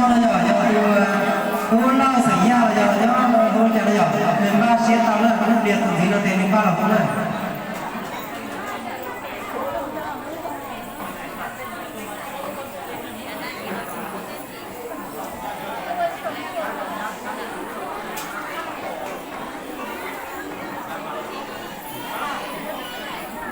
Yog, yog tus tub Lauj xeem Yaj los yog nyob hu cas los yog nws npaj siab tau na, nws tias txuas ntxiv no ces nws npaj los hu na.